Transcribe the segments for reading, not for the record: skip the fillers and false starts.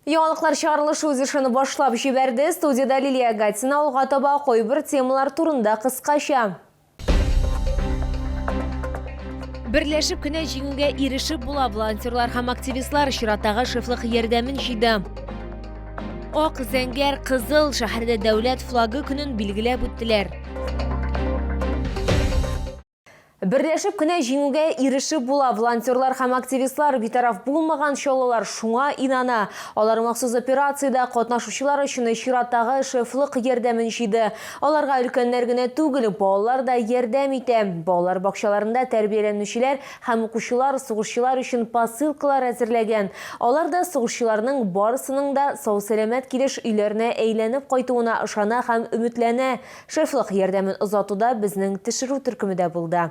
Яңалыклар чыгарылышы үз эшен башлап җибәрде. Студиядә Лилия Гатина алга таба кайбер темалар турында кыскача. Берләшеп кенә җиңүгә ирешеп була. Волонтерлар һәм активистлар чираттагы шефлык ярдәмен җыйды. Ак, зәңгәр, кызыл шәһәрдә дәүләт флагы көнен билгеләп үттеләр. Берләшеп кенә җиңүгә ирешеп була. Волонтерлар һәм активистлар битараф булмаган чаллылар шуңа инана. Алар махсус операциядә катнашучылар өчен чираттагы шефлык ярдәмен җыйды. Аларга өлкәннәр генә түгел, балалар да ярдәм итә. Балалар бакчаларында тәрбияләнүчеләр һәм укучылар сугышчылар өчен посылкалар әзерләгән. Алар да сугышчыларның барысының да сау-сәламәт килеш өйләренә әйләнеп кайтуына ышана һәм өметләнә. Шефлык ярдәмен озатуда безнең төшерү төркеме дә булды.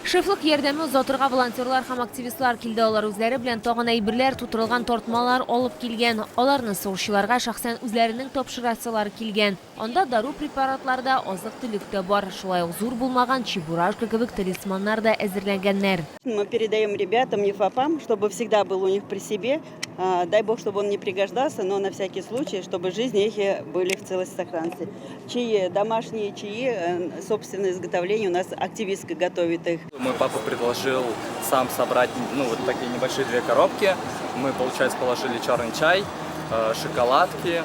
Шефлык ярдәме озатырга волонтерлар һәм активистлар килде. Алар үзләре белән тагын әйберләр тутырылган тартмалар алып килгән. Аларны сугышчыларга шәхсән үзләренең тапшырасылары килгән. Анда дару препаратлары да, азык-төлек тә бар. Шулай ук зур булмаган Чебурашка кебек талисманнар да әзерләнгәннәр. Мы передаем ребятам, НИФАПам, чтобы всегда был у них при себе. Дай бог, чтобы он не пригождался, но на всякий случай, чтобы жизни их были в целости и сохранности. Чаи, домашние чаи, э, собственное изготовление, у нас активистка готовит их. Мой папа предложил сам собрать, ну, вот такие небольшие две коробки. Мы, получается, положили черный чай, э, шоколадки,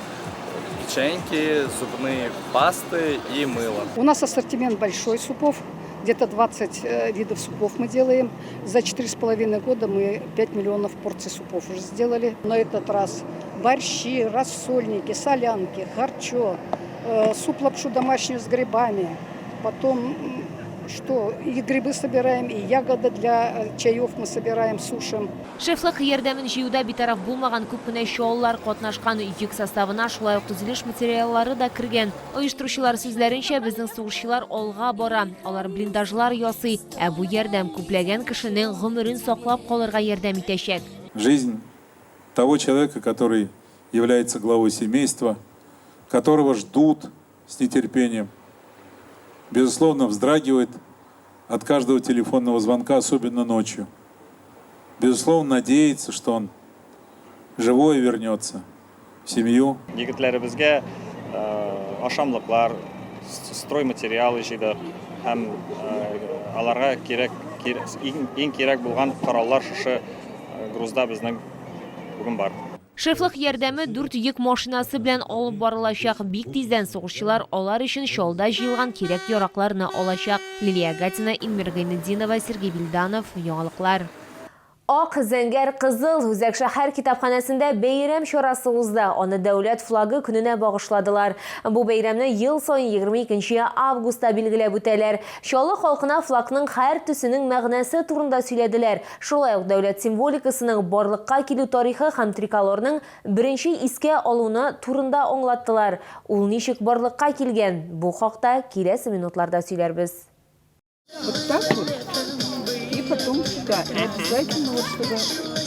печеньки, зубные пасты и мыло. У нас ассортимент большой супов. Где-то 20 э, видов супов мы делаем. За 4,5 года мы 5 миллионов порций супов уже сделали. На этот раз борщи, рассольники, солянки, харчо, э, суп-лапшу домашнюю с грибами. Потом что и грибы собираем, и ягоды для э, чаев мы собираем, сушим. Шефлык ярдәмен җыюда битараф булмаган күп кенә чаллылар катнашкан. Йөк составына шулай ук төзелеш материаллары да кергән. Оештыручылар сүзләренчә, безнең сугышчылар алга бара, алар блиндажлар ясый, ә бу ярдәм күпләгән кешенең гомерен саклап калырга ярдәм итәчәк. Жизнь того человека, который является главой семейства, которого ждут с нетерпением, безусловно, вздрагивает от каждого телефонного звонка, особенно ночью. Безусловно, надеется, что он живой вернется в семью. Егетләребезгә ашамлыклар, стройматериалы җыйдык һәм аларга кирәк иң кирәк булган кораллар шушы грузда безнең бүген бар. Шефлык ярдәме дүрт йөк машинасы белән алып барылачак. Бик тиздән сугышчылар алар өчен Чаллыда җыелган кирәк-яракларны алачак. Лилия Гатина, Илмира Гайнетдинова, Сергей Вильданов, Яңалыклар. Ак, зәңгәр, кызыл Үзәк шәһәр китапханәсендә бәйрәм чарасы узды. Аны Дәүләт флагы көненә багышладылар. Бу бәйрәмне ел саен 22 нче августта билгеләп үтәләр. Чаллы халкына флагның һәр төсенең мәгънәсе турында сөйләделәр. Шулай ук дәүләт символикасының барлыкка килү тарихы һәм триколорның беренче искә алуны турында аңлаттылар. Ул ничек барлыкка килгән? Бу хакта киләсе минутларда сөйләрбез. Вот так вот. И потом сюда. И обязательно вот, чтобы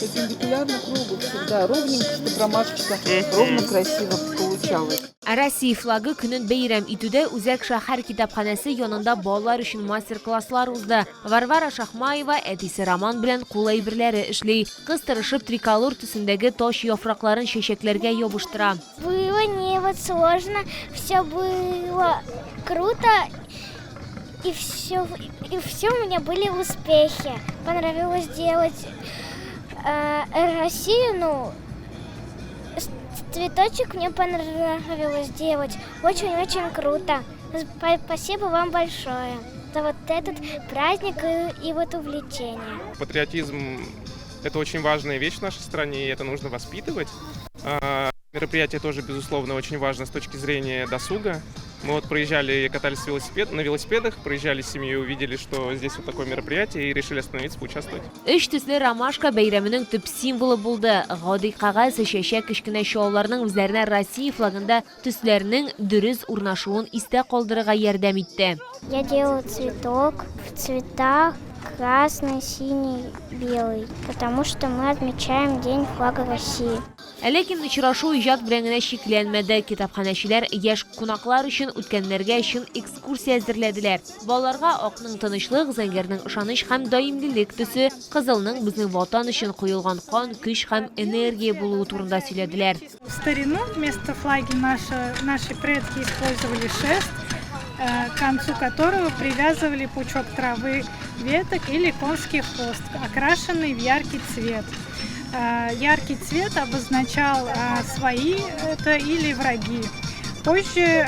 перпендикулярно кругу всегда ровненько, чтобы ромашечка ровно красиво получалась. Россия флагы көнен бәйрәм итүдә Үзәк шәһәр китапханәсе янында балалар өчен мастер-класслар узды. Варвара Шахмаева әтисе Роман белән кул әйберләре эшли. Кыз тырышып триколор төсендәге тач яфракларын чәчәкләргә ябыштыра. Было не вот сложно, все было круто и все, и все у меня были успехи. Понравилось делать э, Россию, ну, цветочек мне понравилось делать. Очень-очень круто. Спасибо вам большое за вот этот праздник и, и вот увлечение. Патриотизм – это очень важная вещь в нашей стране, и это нужно воспитывать. А, мероприятие тоже, безусловно, очень важно с точки зрения досуга. Мы вот проезжали, катались велосипед, на велосипедах, проезжали с семьей, увидели, что здесь вот такое мероприятие, и решили остановиться, поучаствовать. Өч төсле ромашка бәйрәменең төп символы булды. Гади кәгазь чәчәк кечкенә чаллыларның үзләренә Россия флагында төсләрнең дөрес урнашуын истә калдырырга ярдәм итте. Я делала цветок в цветах красный, синий, белый, потому что мы отмечаем День флага России. Ләкин очрашу иҗат белән генә чикләнмәде. Китапханәчеләр яшь кунаклар өчен үткәннәргә чын экскурсия әзерләделәр. Балаларга акның тынычлык, зәңгәрнең ышаныч һәм даимлелек төсе, кызылның безнең Ватан өчен коелган кан, көч һәм энергия булуы турында сөйләделәр. В старину вместо флаги наши предки использовали шест, к концу которого привязывали пучок травы, веток или конский хвост, окрашенный в яркий цвет. Яркий цвет обозначал свои это или враги. Позже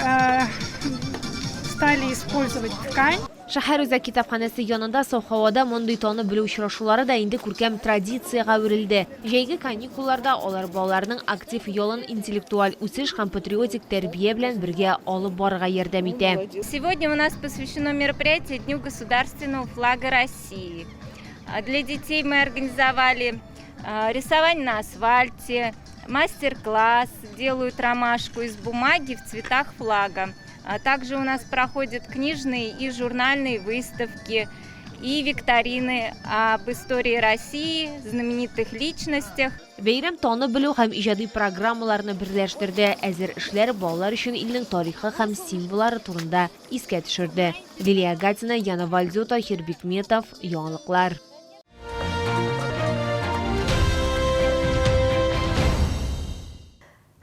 стали использовать ткань. Шәһәр үзәк китапханәсе янында саф һавада мондый танып белү очрашулары да инде күркәм традициягә әверелде. Җәйге каникулларда алар балаларның актив ялын интеллектуаль үсеш һәм патриотик тәрбия белән бергә алып барырга ярдәм итә. Сегодня у нас посвящено мероприятие Дню государственного флага России. Для детей мы организовали рисование на асфальте, мастер-класс, делают ромашку из бумаги в цветах флага. Также у нас проходят книжные и журнальные выставки и викторины об истории России, знаменитых личностях. Бәйрәм танып белү һәм иҗади программаларны берләштерде. Әзер эшләр балалар өчен илнең тарихы һәм символлары турында искә төшерде. Лилия Гатина, Яна Вальзо, Таһир Бикметов, Яңалыклар.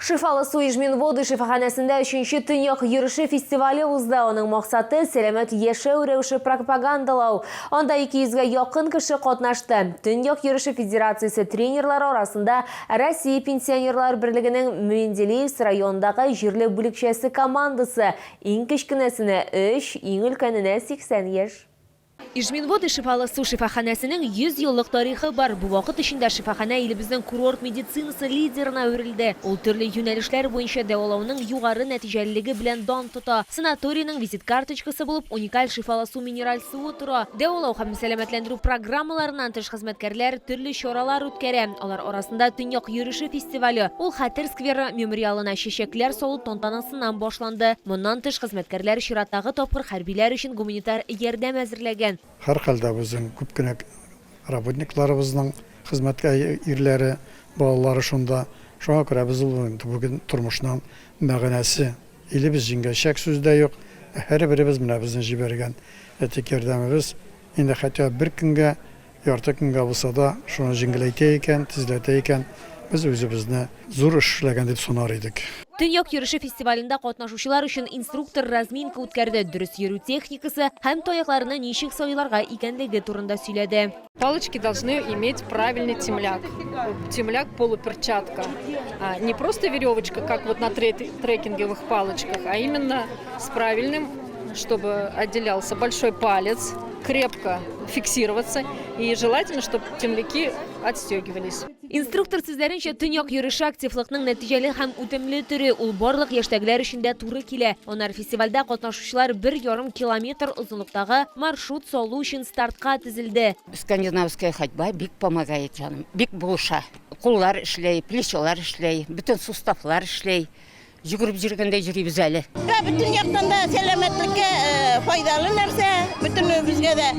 Шифалы су Ижминводы шифаханәсендә 3нче төньяк йөреше фестивале узды. Аның максаты сәламәт яшәү рәвеше пропагандалау. Анда 200гә якын кеше катнашты. Төньяк йөреше федерациясе тренерлары арасында Россия пенсионерлар берлегенең Менделеевск районындагы җирле бүлекчәсе командасы. Иң кечкенәсенә 3, иң өлкәненә 80 яшь. Ижминводы шифалы су шифаханәсенең 100 еллык тарихы бар. Бу вакыт эчендә шифаханә илебезнең курорт медицинасы лидерына әверелде. Ул төрле юнәлешләр буенча дәвалауның югары нәтиҗәлелеге белән дан тота. Санаторийның визит карточкасы булып уникаль шифалы су минераль суы тора. Дәвалау һәм сәламәтләндерү программаларыннан тыш хезмәткәрләр төрле чаралар үткәрә. Алар арасында Төньяк йөреше фестивале. Ул Хәтер скверы мемориалына чәчәкләр салу тантанасыннан башланды. Моннан тыш хезмәткәрләр чираттагы тапкыр хәрбиләр өчен гуманитар ярдәм әзерләгән. Һәрхәлдә безнең күп кенә работникларыбызның хезмәткә ирләре, балалары шунда. Шуңа күрә без ул бүген тормышның мәгънәсе. Илебез җиңгәчәк, сүз дә юк. Һәрберебез менә безне җибәргән әтик ярдәмебез инде хәтта бер көнгә, ярты көнгә булса да шуны җиңеләйтә икән, тизләтә икән, без үзебезне зур эш эшләгән дип санар идек. Төньяк йөреше фестивалендә катнашучылар өчен инструктор разминка үткәрде, дөрес йөрү техникасы һәм таякларны ничек сайларга икәнлеге турында сөйләде. Палочки должны иметь правильный темляк. Темляк полуперчатка. Не просто веревочка, как вот на трекинговых палочках, а именно с правильным, чтобы отделялся большой палец, крепко фиксироваться, и желательно, чтобы темляки отстегивались. Инструктор сүзләренчә, төньяк йөреше активлыкның нәтиҗәле һәм үтемле төре. Ул барлык яшьтәгеләр өчен дә туры килә. Аннары фестивальдә катнашучылар 1,5 километр озынлыктагы маршрут салу өчен стартка тезелде. Скандинавская ходьба бик помогает, җаным, бик булыша. Куллар эшләй, плечолар эшләй, бөтен суставлар эшләй. Йөгереп йөргәндә йөрибез әле. Бөтен яктан да сәламәтлеккә файдалы нәрсә. Бөтен безгә дә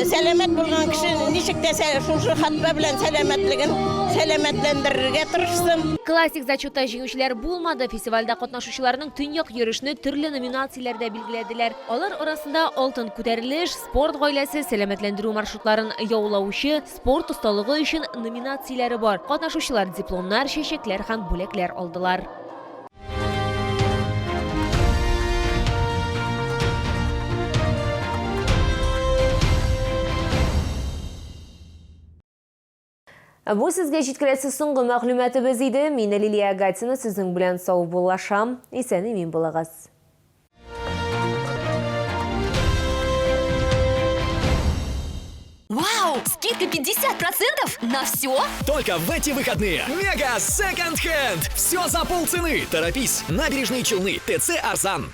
сәламәт булган кеше ничек тә шушы ходьба белән сәламәтлеген сәламәтләндерергә тырышсын. Классик зачетта җиңүчеләр булмады. Фестивальдә катнашучыларның төньяк йөрешне төрле номинацияләрдә билгеләделәр. Алар арасында алтын күтәрелеш, спорт гаиләсе, сәламәтләндерү маршрутларын яулаучы, спорт осталыгы өчен номинацияләре бар. Катнашучылар дипломнар, чәчәкләр һәм бүләкләр алдылар. Бу сезгә җиткерәсе соңгы мәгълүматыбыз иде. Мин Лилия Гатина сезнең белән саубуллашам. Исән-имин булыгыз. Вау! Скидка 50% на все? Только в эти выходные. Мега Секонд Хенд! Все за полцены! Торопись! Набережные Челны, ТЦ Арзан.